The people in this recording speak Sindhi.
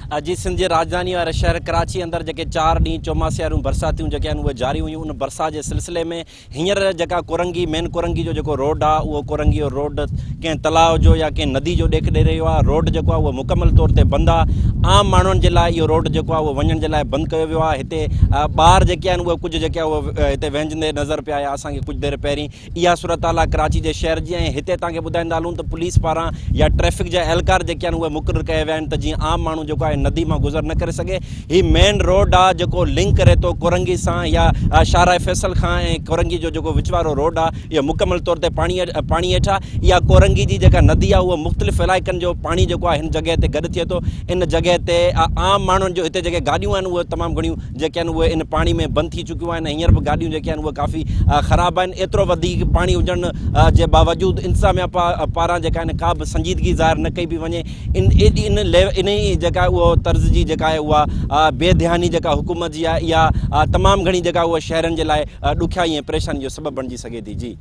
جي سنڌ جي راڄڌاني واري شهر ڪراچي اندر جيڪي چار ڏينهن چوماسياريون برساتيون جيڪي آهن اهي جاري هيون ان برسات جي سلسلي ۾ هينئر جيڪا ڪورنگي مين ڪورنگي جو جيڪو روڊ آهي اهو ڪورنگي جو روڊ ڪنهن تلاء جو يا ڪنهن ندي جو ڏيک ڏئي رهيو آهي روڊ جيڪو آهي اهو مڪمل طور تي بند آهي عام ماڻهن جي لاء اهو روڊ جيڪو آهي اهو وڃڻ جي لاء بند ڪيو ويو آهي هتي ٻار جيڪي آهن اهي ڪجهه جيڪي اهي هتي وهنجندي نظر پيا آيا اسان کي ڪجهه دير پهرين اها صورتحال آهي ڪراچي جي شهر جي ۽ هتي توهان کي ٻڌائيندا هلون ته پوليس پاران يا ٽريفڪ جا اهلڪار جيڪي آهن اهي مقرر ڪيا ويا آهن ته جيئن عام ماڻهو جيڪو آهي ندي مان گذر نه ڪري سگهي. هي مين روڊ آهي جيڪو لنڪ ڪري ٿو ڪورنگي سان يا شاهراهه فيصل کان ۽ ڪورنگي جو جيڪو وچ وارو روڊ آهي اهو مڪمل طور تي پاڻي پاڻي هيٺ آهي. اها ڪورنگي جي جيڪا ندي آهي اهو مختلف علائقن جو پاڻي جيڪو آهي هن جڳهه تي گڏ ٿئي ٿو. ان جڳهه تي عام ماڻهن جو هتي جيڪي گاڏيون آهن اهي تمام گهڻيون جيڪي آهن اهي ان پاڻي ۾ بند ٿي چڪيون آهن ۽ هينئر به گاڏيون جيڪي آهن اهي ڪافي خراب آهن ايترو وڌيڪ پاڻي هجڻ جي باوجود انتظاميا پاران جيڪا آهن ڪا به سنجيدگي ظاهر نه ڪئي پئي وڃي ان ايڏي ان انهي جيڪا اهو طرز جي جيڪا آهي اها بي ڌياني جيڪا حڪومت جي آهي اها تمام گهڻي جيڪا اها شهرين جي لاء ڏکيائي ۽ پريشاني جو سبب بڻجي سگهي ٿي جي.